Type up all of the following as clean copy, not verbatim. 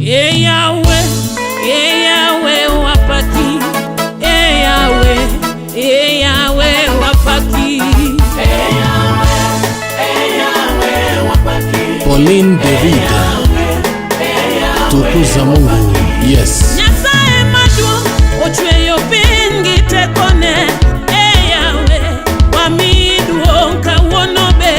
E Yahweh, e Yahweh wapaki. E Yahweh, e Yahweh wapaki. Pauline David, tukuza Mungu. Yes. Nyasaye maduong' ochweyo piny gi tekone. E Yahweh, wamiyi duong' kawuono be.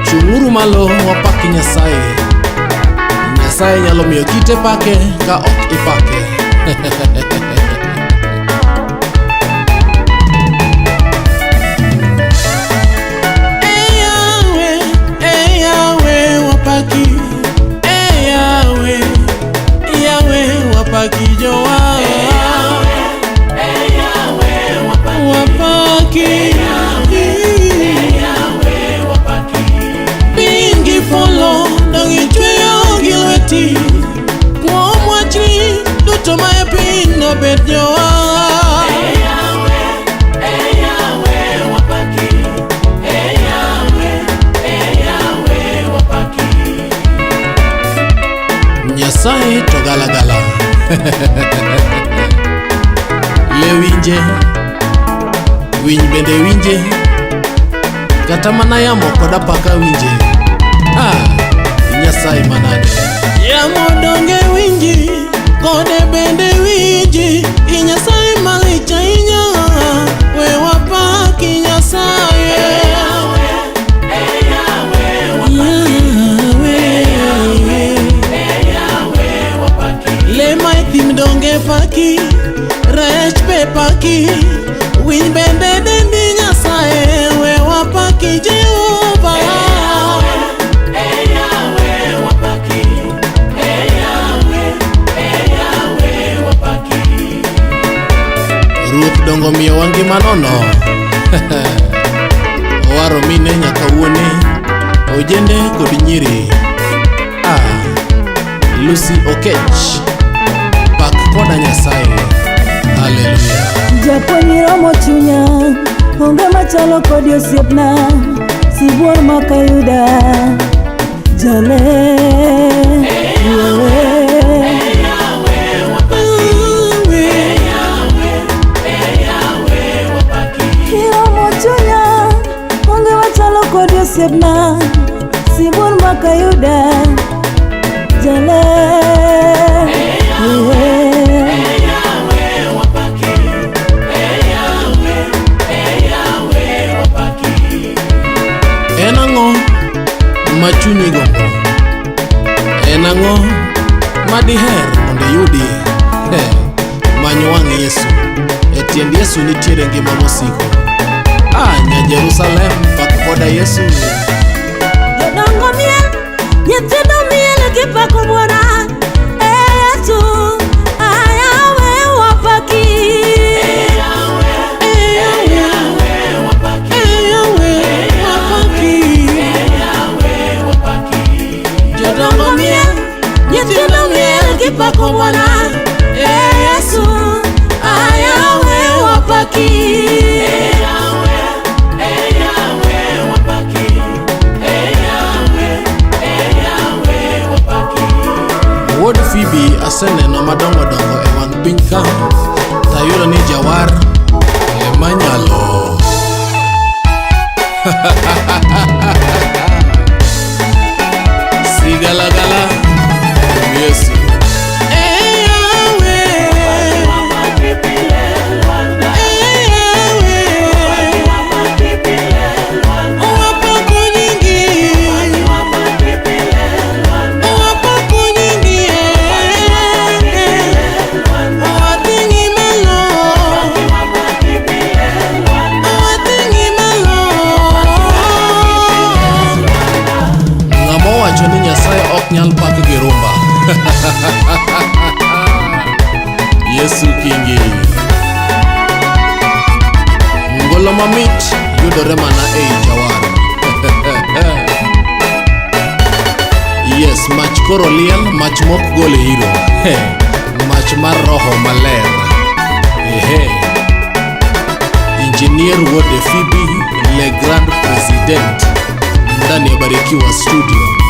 Chung'uru malo wapak Nyasaye. Nyasaye nyalo miyo kite pake ka ok ipake. Ee Yahweh, Ee Yahweh, wapaki. Ee Yahweh, Yahweh, wapaki jowa. Wapaki. Piny gi polo dong ichweyo gi lweti. Kuom wachni duto ma e piny nobed jowa. Nyasaye to galagala. Le winje, winy bende winje, kata mana yamo kod apaka winje. Ah, Nyasaye manade. Yamo donge winji, gode bende winji, i Nyasaye malich ahinya, we wapaki Nyasaye. Yahweh. Le ma e thim donge paki, rech be paki, winy bende dendi Nyasaye, we wapaki Jehova. Ruoth dongo miyowa ngima nono. Owaro mine nyaka wuone, ojende kod nyiri. Ah, Lucy Okech, pak koda Nyasaye. Haleluya. Japuonj romo chunya, onge machalo kodi osiepna, sibuor makayuda, jale, wewe. Iromo chunya, onge machalo kodi osiepna, sibuor makayuda, jale, wewe. En ang'o ma chunyi gombo? En ang'o ma diher mondo iyudi? He, many wang' Yesu. E tiend Yesu nitiere ngima mosiko. Ah, nya Jerusalem, pak koda Yesu. Jodongo miel, nyithindo miel gipako Bwana. E Yesu, ayawe wapaki. Jodongo miel, nyithindo miel gipako Bwana. E Yesu, ayawe wapaki. Wuod Phoebe aseneno madongo dongo e wang' piny ka, tayudo ni jawar ema nyalo. Sigalagala Yesu. Ee Yahweh, Ee Yahweh, wapako nyingi, wapako nyingi, wating'i malo, wating'i malo. Ng'ama owacho ni Nyasaye ok nyal pak gi rumba. Yesu kingi. Ngolo mamit yudore mana ei jawar. Yes, mach koro liel, mach mok gol iro. Mach mar roho maler. Ndani ya Barikiwa Studio.